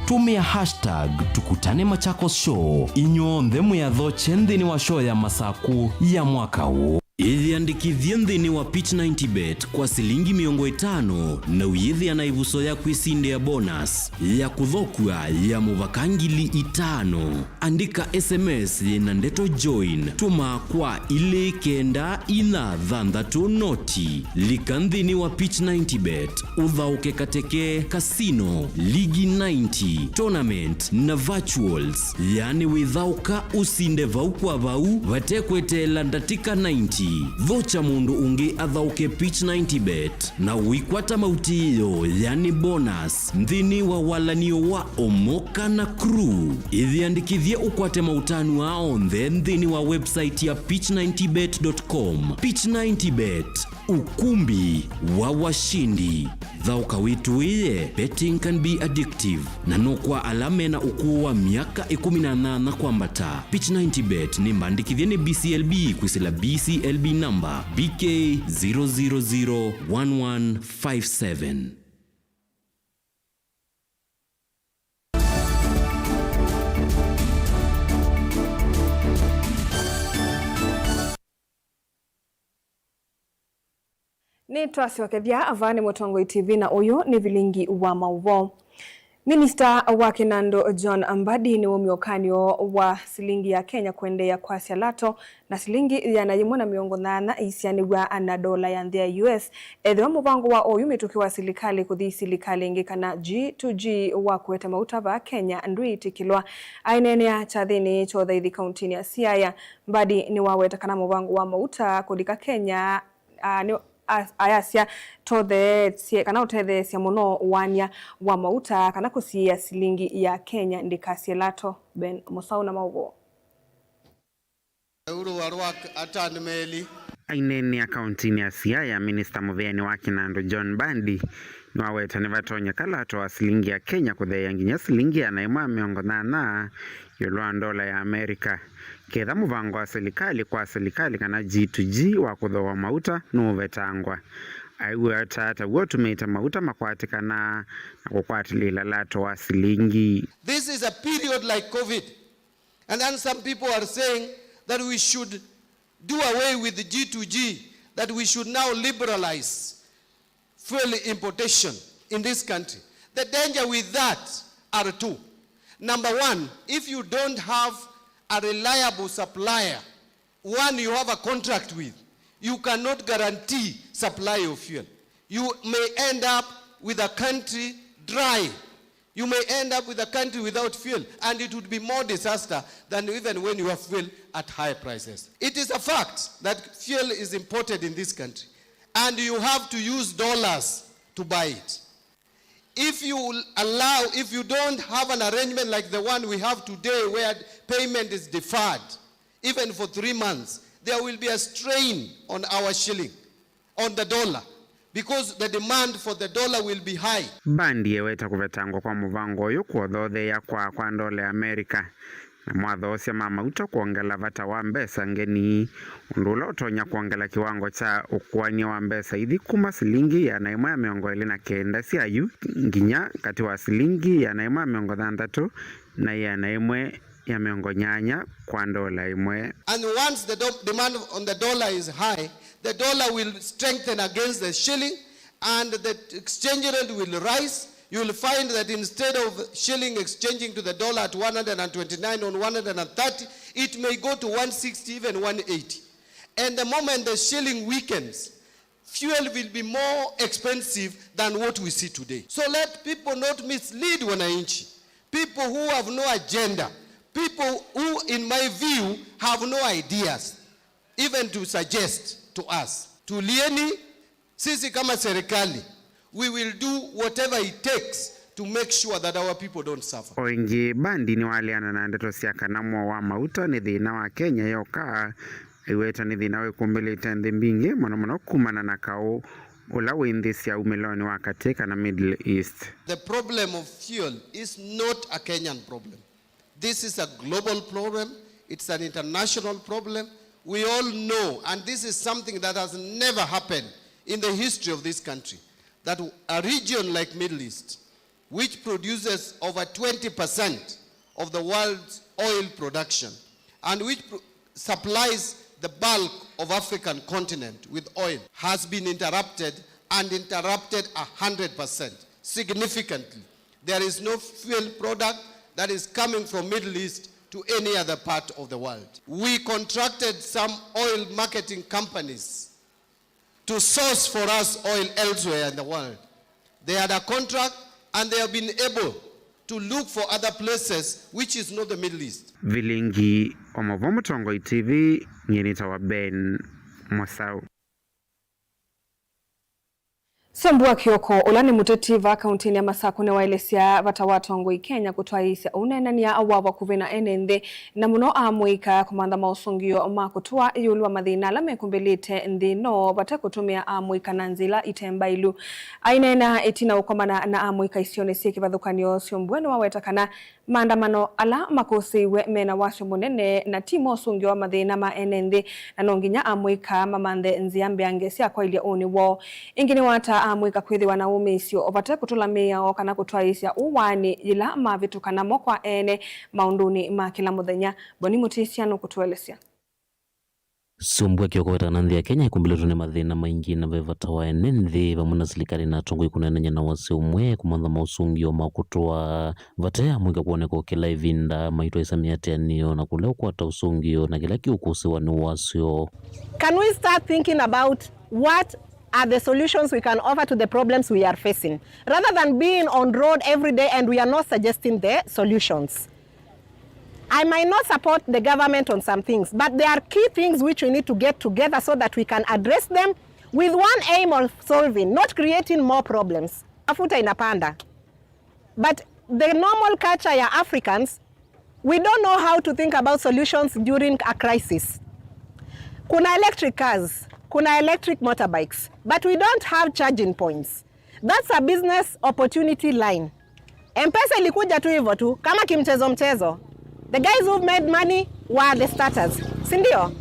Tũmĩa hashtag Tukutane Machakos Show. Inyw'onthe mwĩathokye nthĩnĩ wa show ya Masakũ ya mwaka ũũ. Ĩyĩandĩkĩthye nthĩnĩ wa Pitch ninety bet kwa silingi mĩongo ĩtano na ũyĩthĩa na ĩvuso ya kwĩsindĩa bonus ya kũthokua ya mũvaka ngili itano. Andĩka S M S yĩ na ndeto join, tũma kwa ilĩ kenda inya thanthatũ noti. Lika nthĩnĩ wa Pitch ninety bet, ũthaũke kateke, casino, ligi ninety, tournament na virtuals. Yani wĩthaũka ũsinde vau kwa vau vate kweteela ndatĩka ninety. Vocha mũndũ ũngĩ athaũke Pitch ninety bet na ũikwata mautĩĩo, yani bonus, nthĩnĩ wa walanio wa Omoka na Crew. Ĩyĩandĩkĩthye ũkwate maũtanu aa onthe nthĩnĩ wa website ya pitch ninety bet dot com. Pitch ninety bet, ukumbi wa washindi. Thaũka wĩtũĩe, betting can be addictive, na no kwa ala mena ũkũũ wa myaka ĩkũmi na nyanya kwambata. Pitch ninety bet nĩ mbandĩkĩthye nĩ B C L B kwĩsĩla B C L B namba B K zero zero zero one one five seven. Nĩtwasyokethya. Vaa nĩ Mũtongoi T V na ũyũ nĩ vilingi wa maũvoo. Minista wa kĩnandũ John Mbadi nĩwaumya ũkany'o wa silingi ya Kenya kũendeea kwasya lato, na silingi ĩana yĩmwe na mĩongo nyanya ĩisianĩw'a na ndola ya nthĩ ya U S, ethĩwa mũvango wa oyu mĩtũkĩ wa silikalĩ kũthi silikalĩ ĩngĩ kana G to G wa kũete mauta vaa Kenya ndwĩĩtĩkĩlwa. Aineenea kyathĩnĩ kya ũthaithi kauntinĩ ya Siaya, Mbadi nĩwaweta kana mũvango wa mauta kũlika Kenya, a, nĩ, a, ayasya, totheesye kana ũtetheesya mũno ũaany'a wa mauta kana kũsiĩĩa silingi ya Kenya ndĩkasye lato. Ben Mũsaũ na maũvoo. Euro wa rwak atan meli. Aineenea kauntinĩ ya Siaya, minista mũveani wa kĩnandũ John Mbadi nĩwaweta nĩvatonyeka lato wa silingi ya Kenya kũtheea nginya silingi ĩana yĩmwe na mĩongo nyanya ĩũlũ wa ndola ya Amerika, ketha mũvango wa silikalĩ kwa silikalĩ kana G to G wa kũthooa mauta nũũvetangwa. Aiweta ta w'o ũtumĩte mauta makwatĩkana na kũkwatĩlĩĩla lato wa silingi. This is a period like COVID. And then some people are saying that we should do away with the G to G, that we should now liberalize fuel importation in this country. The danger with that are two. Number one, if you don't have a reliable supplier, one you have a contract with, you cannot guarantee supply of fuel. You may end up with a country dry. You may end up with a country without fuel, and it would be more disaster than even when you have fuel at high prices. It is a fact that fuel is imported in this country, and you have to use dollars to buy it. If you will allow, if you don't have an arrangement like the one we have today where payment is deferred, even for three months, there will be a strain on our shilling, on the dollar, because the demand for the dollar will be high. Bandi ĩweta kũvetangwa kwa mũvango ũyũ kũothootheea kwaa kwa ndola ya Amerika na mwathoosya ma mauta kwongela vata wa mbesa ngeni, ũndũ ũla ũtonya kwongela kĩwango kya ũkũany'a wa mbesa ithi kuma silingi ĩana ĩmwe ya mĩongo ĩlĩ na kenda sya yu nginya katĩ wa silingi ĩana ĩmwe ya mĩongo thanthatũ na ĩana ĩmwe ya mĩongo nyanya kwa ndola ĩmwe. And once the do-, demand on the dollar is high, the dollar will strengthen against the shilling, and the exchange rate will rise. You will find that instead of shilling exchanging to the dollar at one hundred and twenty-nine or one hundred and thirty, it may go to one sixty, even one eighty. And the moment the shilling weakens, fuel will be more expensive than what we see today. So let people not mislead wananchi. People who have no agenda, people who, in my view, have no ideas, even to suggest to us. Tulieni, sisi kama serikali, we will do whatever it takes to make sure that our people don't suffer. O ĩngĩ, Bandi nĩwaleana na ndeto sya kana mũo wa mauta nĩ thĩna wa Kenya yoka, aiweta nĩ thĩna wĩkumbĩlĩte nthĩ mbingĩ, mũno mũno kumana na kaũ ũla wĩ nthĩ sya umĩlonĩ wa katĩ kana Middle East. The problem of fuel is not a Kenyan problem. This is a global problem. It's an international problem. We all know, and this is something that has never happened in the history of this country, that a region like Middle East, which produces over twenty percent of the world's oil production and which pro-, supplies the bulk of African continent with oil, has been interrupted, and interrupted a hundred percent, significantly. There is no fuel product that is coming from Middle East to any other part of the world. We contracted some oil marketing companies to source for us oil elsewhere in the world. They had a contract and they have been able to look for other places which is not the Middle East. Vilingi wa Mavo, Mũtongoi T V, nyie nĩtawa Ben Mosau. Sumbu wa Kioko, ũla nĩ mũteti vaa kauntinĩ ya Masakũ, nĩwaelesya vata wa atongoi Kenya kũtwaĩĩsya ũneenany'a wa vakuvĩ na ene nthĩ, na mũno amũika kũmantha maũsũngĩo ma kũtũa ĩũlũ wa mathĩna ala mekumbĩlĩte nthĩ ĩno vate kũtũmĩa amũika na nzĩa ila ite mbaĩlu. Aineena ĩtina ũkomana na amũika isionĩ syĩ kĩvathũkany'o, Sumbu nĩwaweta kana maandamano ala makũsĩĩw'e mena wasyo mũnene na ti mo ũsũngĩo wa mathĩna ma ene nthĩ, na no nginya amũika mamanthe nzĩa mbeange sya kwaĩlya ũnĩ woo. Ĩngĩ nĩwataa amũika kwĩthĩwa na wũmĩĩsyo vate kũtũla mĩao kana kũtwaĩĩsya ũwaanĩ yĩla mavĩtũka namo kwa ene maũndũnĩ ma kĩla mũthenya. Boni Mũtĩsya nũkũtũelesya. Sumbu wa Kioko weta kana nthĩ ya Kenya ĩkumbĩlĩtwe nĩ mathĩna maingĩ, na ve vata wa ene nthĩ vamwe na silikalĩ na atongoi kũneenany'a na wasyo ũmwe kũmantha maũsũngĩo ma kũtũa vate amũika kwoneka o kĩla ĩvinda maitwaĩĩsya mĩatĩanĩo na kũlea ũkwata ũsũngĩo na kĩla kĩũkũsĩwa nĩ wasyo. Can we start thinking about what are the solutions we can offer to the problems we are facing, rather than being on road every day and we are not suggesting the solutions? I might not support the government on some things, but there are key things which we need to get together so that we can address them with one aim of solving, not creating more problems. Mafuta inapanda. But the normal culture ya Africans, we don't know how to think about solutions during a crisis. Kuna electric cars, kuna electric motorbikes, but we don't have charging points. That's a business opportunity line. M-Pesa ilikuja tu hivyo tu, kama kimchezo mchezo. The guys who made money were the starters, si ndio?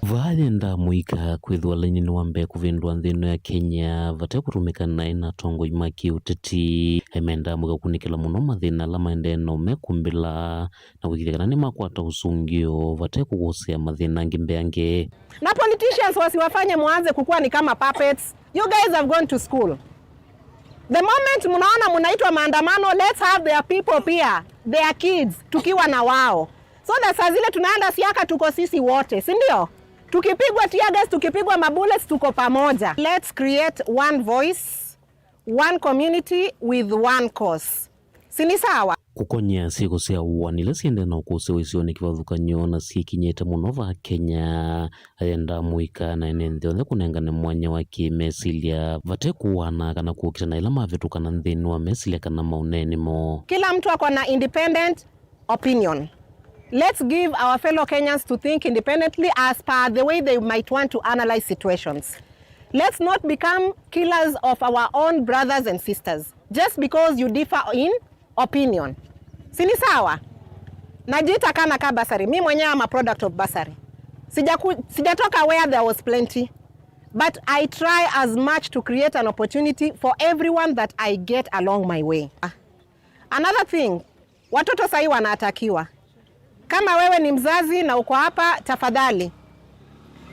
Vaa yendaa amũika kwĩthĩwa lainĩ nĩ wa mbee kũvĩndũa nthĩ ĩno ya Kenya vate kũtũmĩka naĩ na atongoi ma kĩũteti. Aimendaa amũika kũkunĩkĩla mũno mathĩna ala maendee na ũmekumbĩla na kũĩkĩĩthya kana nĩmakwata ũsũngĩo vate kũkũsĩa mathĩna angĩ mbeange. Na politicians wasiwafanye mwanze kukua ni kama puppets. You guys have gone to school. The moment mnaona mnaitwa maandamano, let's have their people pia, their kids, tukiwa na wao. So that saa zile tunaenda Siaka tuko sisi wote, si ndio? Tukipigwa tear gas, tukipigwa mabullets, tuko pamoja. Let's create one voice, one community with one cause. Si ni sawa? Kũkony'a syĩko sya ũaani ila syendee na ũkũsĩĩwa isionĩ kĩvathũkany'o na syĩkinyĩte mũno vaa Kenya, ayenda mũika na ene nthĩ onthe kũnengane mwanya wa kĩmesilya vate kũaana kana kũkitana ĩla mavĩtũkana nthĩnĩ wa mesilya kana maũneeni moo. Kila mtu ako na independent opinion. Let's give our fellow Kenyans to think independently as per the way they might want to analyze situations. Let's not become killers of our own brothers and sisters just because you differ in opinion. Si ni sawa? Najiita kana ka bursary. Mi mwenyewe am a product of bursary. Sijaku, sijatoka where there was plenty. But I try as much to create an opportunity for everyone that I get along my way. Ah. Another thing, watoto sahi wanaatakiwa. Kama wewe ni mzazi na uko hapa, tafadhali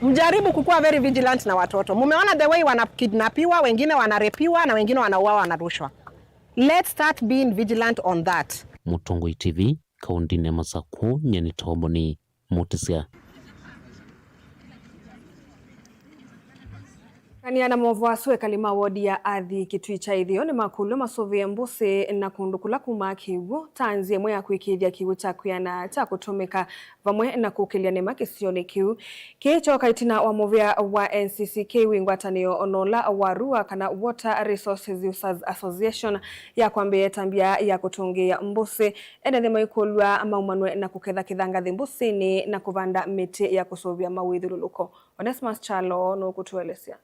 mjaribu kukuwa very vigilant na watoto. Mumeona the way wanakidnapiwa, wengine wanarepiwa na wengine wanauawa, wanarushwa. Let's start being vigilant on that. Mũtongoi T V, kaũntĩnĩ ya Masakũ, nyie nĩ Toboni Mũtĩsya. Kania na maũvoo asu, ekali ma wodi ya Athi Kĩtui kya Ĩtheo nĩmakũlw'a masũvĩe mbũsĩ na kũndũ kũla kumaa kĩw'ũ ta nzĩa ĩmwe ya kũĩkĩĩthya kĩw'ũ kya kwĩana kya kũtũmĩka vamwe na kũkĩlya nĩma kĩsionĩ kĩu. Kĩĩ kyooka ĩtina wa mũvĩa wa N C C K wĩ ngwatanĩo na ũla wa RUA kana Water Resources Users Association ya kwambĩĩa ĩtambya ya kũtũngĩĩa mbũsĩ, ene nthĩ maikũlw'a maumanw'e na kũketha kĩthangathĩ mbũsĩnĩ na kũvanda mĩtĩ ya kũsũvĩa mawĩthyũlũlũko. Onesmus Kyalo nũkũtũelesya.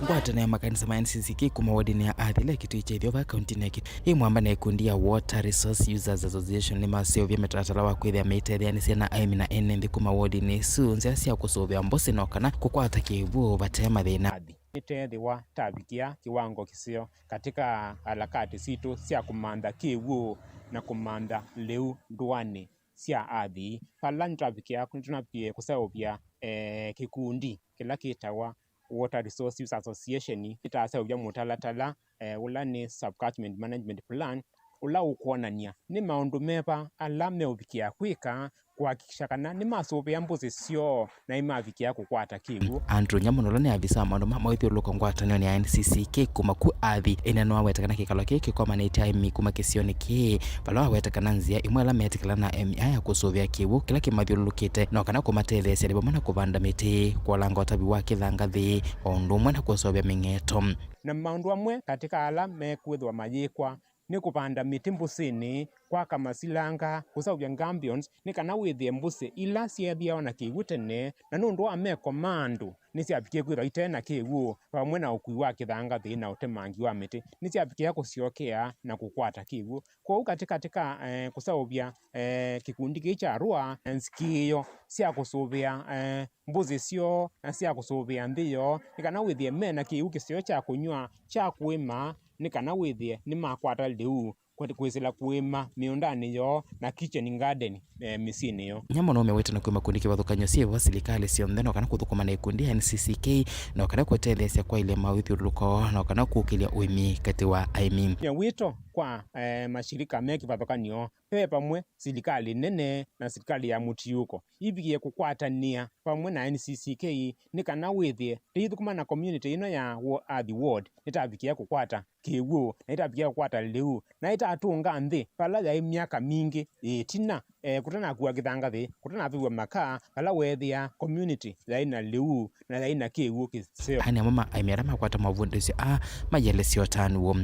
Ngwatanĩo ya makanisa ma N C C K kuma wodinĩ ya Athi ĩla Kĩtui kya Ĩtheo vaa kauntinĩ ya Kĩtui ĩ mwamba na ĩkundi ya Water Resource Users Association nĩmaseũvya mĩtalatala wa kwĩthĩa meitetheanĩsya na aĩmi na ene nthĩ kuma wodinĩ ĩsu nzĩa sya kũsũvĩa mbũsĩ no kana kũkwata kĩw'ũ vate mathĩna. Athi nĩteethĩwa tavikĩa kĩwango kĩseo katika harakati sitũ sya kũmantha kĩw'ũ na kũmantha lĩu ndũanĩ sya Athi. Vala nĩtwavikĩa, nĩtũnavikie kũseũvya, eh, kĩkundi kĩla kĩtawa Water Resource Use Association. Nĩtaseũvya mũtalatala, eh, ũla nĩ Subcatchment Management Plan, ũla ũkwonany'a nĩ maũndũ meva ala meũvikĩa kwĩka kũhakikisha kana nĩmasũvĩa mbũsĩ syoo na imavikĩa kũkwata kĩw'ũ. Andrew Nyamunolo nĩ avisa wa maũndũ ma mawĩthyũlũlũko ngwatanĩonĩ ya N C C K kuma ku Athi. Ĩna nĩwaweta kana kĩkalo kĩĩ kĩkomanĩtye aĩmi kuma kĩsionĩ kĩĩ, vala waweta kana nzĩa ĩmwe ĩla metĩkĩlana na aĩmi aya ya kũsũvĩa kĩw'ũ kĩla kĩmathyũlũlũkĩte no kana kũmatetheesya nĩ vamwe na kũvanda mĩtĩ, kũolanga ũtavi wa kĩthangathĩ, o ũndũ ũmwe na kũseũvya mĩng'eto. Na maũndũ amwe katĩ ka ala mekwĩthĩwa mayĩkwa nĩ kũvanda mĩtĩ mbũsĩnĩ, kwaka masilanga, kũseũvya gabions, nĩ kana wĩthĩe mbũsĩ ila syeethĩawa na kĩw'ũ tene, na nũndũ wa meko ma andũ, nĩsyavikie kwĩthwa ite na kĩw'ũ, vamwe na ũkui wa kĩthangathĩ na ũtemangi wa mĩtĩ, nĩsyavikĩa kũsyokea na kũkwata kĩw'ũ. Kwoou katĩ katĩ ka, eh, kũseũvya, eh, kĩkundi kĩĩ kya RUA, eh, nzikĩĩo sya kũsũvĩa, eh, mbũsĩ syoo na sya kũsũvĩa nthĩ yoo, nĩ kana wĩthĩe me na kĩw'ũ kĩseo kya kũnyw'a, kya kũĩma, nĩ kana wĩthĩe nĩmakwata lĩu kwĩ-, kwĩsĩla kũĩma mĩũndanĩ yoo na kitchen garden, eh, mĩsyĩnĩ yoo. Nyamunolo nĩwaweta na kwĩ makundi kĩvathũkany'o syĩ vaa silikalĩ syonthe no kana kũthũkũma na ĩkundi ya N C C K no kana kũtetheesya kwaĩlya mawĩthyũlũlũko no kana kũkĩlya ũĩmi katĩ wa aĩmi. Nĩ wĩto kwa, eh, mashirika me kĩvathũkany'o ve vamwe silikalĩ nene na silikalĩ ya mũtiũko ivikie kũkwatanĩa vamwe na N C C K nĩ kana wĩthĩe tũithũkũma na community ĩno ya Wo-, Athi Ward nĩtavikĩa kũkwata kĩw'ũ, na ĩtavikĩa kũkwata lĩu, na ĩtatũnga nthĩ vala yaĩ myaka mingĩ ĩtina, eh, kũtanakua kĩthangathĩ, kũtanavĩw'a makaa, vala weethĩa community yaĩ na lĩu na yaĩ na kĩw'ũ kĩseo. Aya nĩ amwe ma aĩmi ala makwata mavundĩsyo aa mayĩelesya ũtanu woo.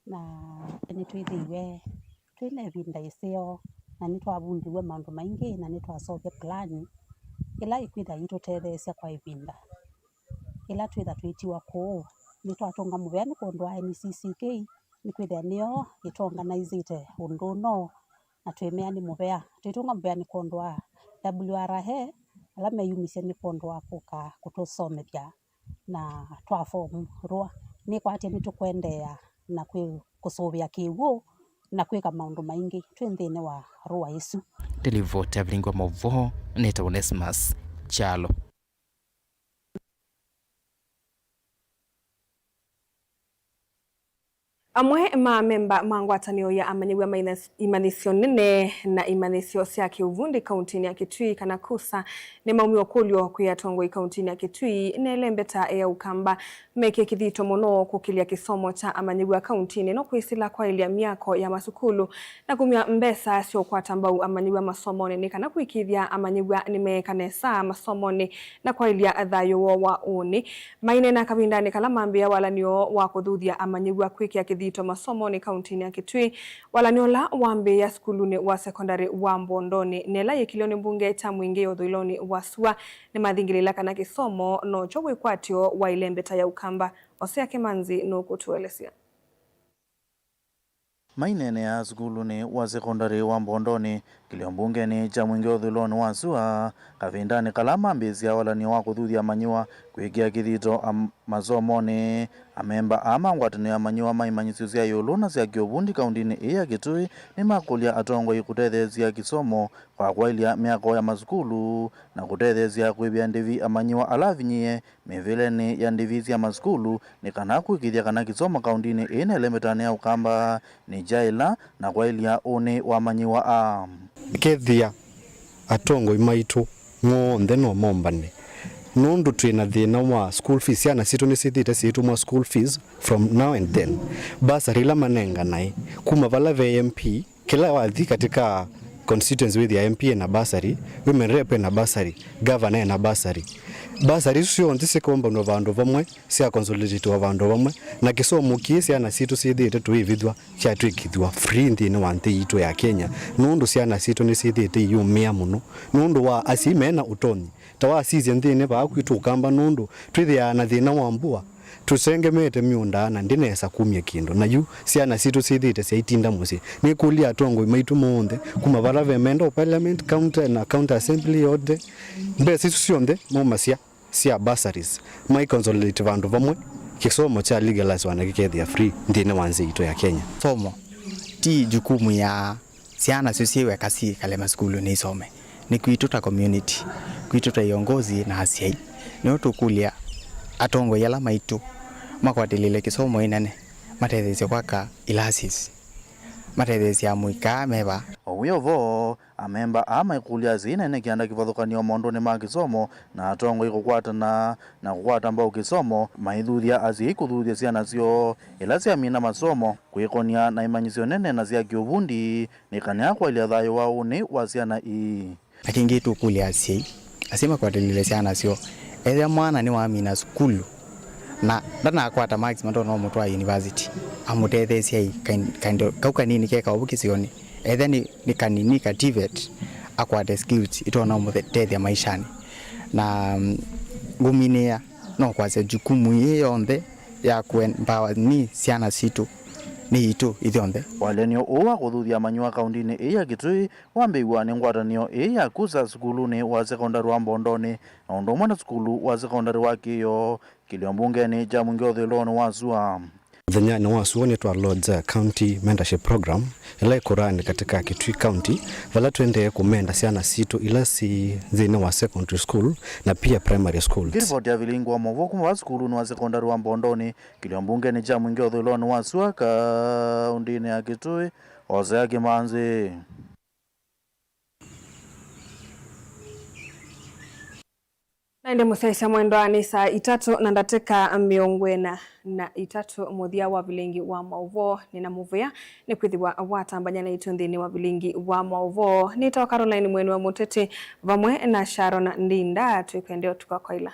Na nĩtwĩthĩiwe twĩ na ĩvinda ĩseo, na nĩtwavundiw'e maũndũ maingĩ, na nĩtwaseũvya plan ĩla ĩkwĩtha ĩitũtetheesya kwa ĩvinda ĩla twĩtha twĩtiwa kũũ. Nĩtwatũnga mũvea nĩ kwondũ wa N C C K, nĩkwĩthĩa nĩyo ĩtũorganizeĩte ũndũ ũno, na twĩmea nĩ mũvea. Twĩtũnga mũvea nĩ kwondũ wa W R A, ala meyumisye nĩ kwondũ wa kũka kũtũsomethya na twa form RUA. Nĩkwatya nĩtũkwendeea na kwĩ-, kũsũvĩa kĩw'ũ na kwĩka maũndũ maingĩ twĩ nthĩnĩ wa RUA ĩsu. Ndĩlivoti ya Vilingi wa Maũvoo, nĩtawa Onesmus Kyalo. Amwe ma amemba ma ngwatanĩo ya amanyĩw'a ma imanyĩsyo nene na imanyĩsyo sya kĩũvundi kauntinĩ ya Kitui, kana KUSA, nĩmaumie ũkũlyo kwĩ atongoi kauntinĩ ya Kitui na ĩlembeta ya Ũkamba meke kĩthito mũno kũkĩlya kĩsomo kya amanyĩw'a kauntinĩ ĩno, kwĩsĩla kwaĩlya myako ya masukulu na kumya mbesa sya ũkwata mbau amanyĩw'a masomonĩ, nĩ kana kũĩkĩĩthya amanyĩw'a nĩmeeka nesa masomonĩ na kwaĩlya thayũ woo wa ũnĩ. Maineena kavindanĩ kala mambĩĩa walany'o wa kũthuthya amanyĩw'a kwĩkĩa kĩthito masomonĩ kauntinĩ ya Kitui, walany'o ũla wambĩĩa sukulunĩ wa sekondalĩ wa Mbondonĩ, na ĩla yĩkĩlwe nĩ mbunge kya Mwingĩ ya ũthũĩlonĩ wa sua, nĩmathingĩlĩĩla kana kĩsomo nokyo wĩkwatyo wa ĩlembeta ya Ũkamba. Osea Kĩmanzi nũkũtũelesya. Maineenea sukulunĩ wa sekondalĩ wa Mbondonĩ, kĩlĩo mbungenĩ kya Mwingĩ ũthũĩlonĩ wa sua, kavindanĩ kala mambĩĩsya walany'o wa kũthuthya amanyĩw'a kwĩkĩa kĩthito am-, masomonĩ, amemba aa ma ngwatanĩo ya amanyĩw'a ma imanyĩsyo sya ĩũlũ na sya kĩũvundi kauntinĩ ĩĩ ya Kitui nĩmakũlya atongoi kũtetheesya kĩsomo kwa kwaĩlya myako ya masukulu na kũtetheesya kwĩvĩa ndĩvi amanyĩw'a ala avinyĩĩe mĩvĩlenĩ ya ndĩvi sya masukulu, nĩ kana kũĩkĩĩthya kana kĩsomo kauntinĩ ĩĩ na ĩlembetanĩ ya Ũkamba nĩkyaĩla na kwaĩlya ũnĩ wa amanyĩw'a aa. Kethĩa atongoi maitũ monthe no mombane, nũndũ twĩ na thĩna wa school fees. Syana sitũ nĩsyĩthĩĩte syĩtũmwa school fees from now and then. Bursary ila manenganae kuma vala ve M P, kĩla wathi katika constituency wĩthĩa M P ena bursary, women rep ena bursary, governor ena bursary. Bursary isu syonthe sikombanwa vandũ vamwe, sya consolidatiwa vandũ vamwe, na kĩsomo kĩĩ syana sitũ syĩthĩĩte tũivithw'a kyatw'ĩkĩthw'a free nthĩnĩ wa nthĩ yitũ ya Kenya, nũndũ syana sitũ nĩsyĩthĩĩte iyũmĩa mũno nũndũ wa asyai mena ũtonyi. Ta wasisya nthĩnĩ vaa kwitũ Ũkamba, nũndũ twĩthĩaa na thĩna wa mbua, tũsengemete mĩũnda na ndĩnesa kumya kĩndũ, na yu syana sitũ syĩthĩĩte syaitinda mũsyĩ. Nĩkũlya atongoi maitũ monthe kuma vala ve member of parliament, county na county assembly yonthe, mbesa isu syonthe maumasya sya bursaries, mai consolidate vandũ vamwe, kĩsomo kya legalizewa na kĩkethĩa free nthĩnĩ wa nthĩ yitũ ya Kenya. Somo ti jukumu ya syana syo syĩ weka syĩkale masukulunĩ isome. Nĩ kwitũ ta community, kwitũ ta iongozi na asyai. Nĩyo tũkũlya atongoi ala maitũ makwatĩlĩle kĩsomo ĩnene, matetheesye kwaka ilasis, matetheesye amũika me vaa. O wĩ o vo, amemba aa maikũlya asyai na ene kĩanda kĩvathũkany'o maũndũnĩ ma kĩsomo na atongoi kũkwatana na kũkwata mbau kĩsomo, maithuthya asyai kũthuthya syana syoo ĩla syamina masomo, kwĩkonia na imanyĩsyo nene na sya kĩũvundi, nĩ kana kwaĩlya thayũ wa ũnĩ wa syana ii. Na kĩngĩ tũkũlya asyai, asyai makwatĩlĩle syana syoo, ethĩa mwana nĩwamina sukulu na ndanakwata marks matonya ũmũtwaa university, amũtetheesyei kain-, kaindo kau kanini ke kaũvũ kĩsionĩ, ethĩa nĩ, nĩ kanini ka TVET, akwate skills itonya ũmũtethya maishanĩ. Na, mm, ngũminĩĩa no kwasya jukumu ĩĩ yonthe ya kũempower ni syana sitũ nĩ yitũ ithyonthe. Walyan'yo ũũ wa kũthuthya amanyĩw'a kaũndĩnĩ ĩĩ ya Kitui wambĩĩw'a nĩ ngwatanĩo ĩĩ ya KUSA sukulunĩ wa sekondalĩ wa Mbondonĩ na ũndũ ũmwe na sukulu wa sekondalĩ wa Kĩĩo, kĩlio mbungenĩ kya Mwingĩ ũthũĩlonĩ wa sua. Mũthenyanĩ wa sua nĩtwa launch a County Mentorship Program ĩla ĩkũraanĩ katĩ ka Kitui County, vala tũendee kũmenda syana sitũ ila syĩ nthĩnĩ wa secondary school na pia primary schools. Ngĩlivoti ya vilingi wa maũvoo kuma vaa sukulunĩ wa sekondalĩ wa Mbondonĩ, kĩlio mbungenĩ kya Mwingĩ ũthũĩlonĩ wa sua kaũndĩnĩ ya Kitui, Hosea Kĩmanzi. Na ĩndĩ mũsyaĩĩsya mwendwa, nĩ saa itatũ na ndatĩka mĩongo ĩna na itatũ, mũthya wa vilingi wa maũvoo. Nĩna mũvea nĩ kwĩthĩwa watambany'a naitũ nthĩnĩ wa vilingi wa maũvoo. Nĩtawa Caroline Mweni wa Mũteti vamwe na Sharon Ndinda, twĩkwendea ũtukũ wa kwaĩla.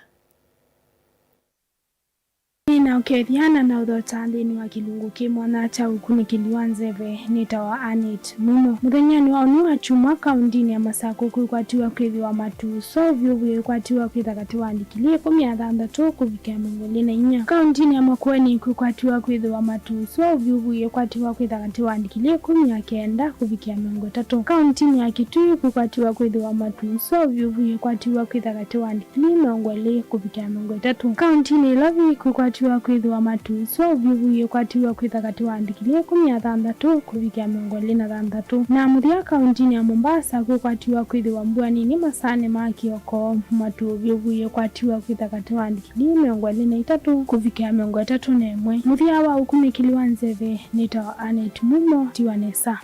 Nĩnaũkethya na naũthota nthĩnĩ wa kĩlungu kĩ mwanya kya ũkunĩkĩli wa nzeve. Nĩtawa Annet Mumo. Mũthenyanĩ wa ũnĩ wa kyumwa, kaũndĩnĩ ya Masakũ kwĩkwatiw'a kwĩthĩwa matu soo vyũ vyĩkwatiw'a kwĩtha katĩ wa ndikilii ĩkũmi na thanthatũ kũvikĩa mĩongo ĩlĩ na inya. Kaũndĩnĩ ya Makueni kwĩkwatiw'a kwĩthĩwa matu soo vyũ vyĩkwatiw'a kwĩtha katĩ wa ndikilii ĩkũmi na kenda kũvikĩa mĩongo ĩtatũ. Kaũndĩnĩ ya Kitui kwĩkwatiw'a kwĩthĩwa matu soo vyũ vyĩkwatiw'a kwĩtha katĩ wa ndikilii mĩongo ĩlĩ kũvikĩa mĩongo ĩtatũ. Kaũndĩnĩ ya Nairobi kwĩkwatiw'a Kwĩthĩwa matu ũsu ũvyũvu yĩkwatiw'a kwĩtha katĩ wa ndikilii ĩkũmi na thanthatũ kũvikĩa mĩongo ĩlĩ na thanthatũ. Na mũthya, kaũntinĩ ya Mombasa kwĩkwatiw'a kwĩthĩwa mbua nini masaanĩ ma kĩoko. Matu ũvyũvu yĩkwatiw'a kwĩtha katĩ wa ndikilii mĩongo ĩlĩ na itatũ kũvikĩa mĩongo ĩtatũ na ĩmwe. Mũthya wa ũkunĩkĩli wa nzeve nĩtawa Annet Mumo, tiwa nesa.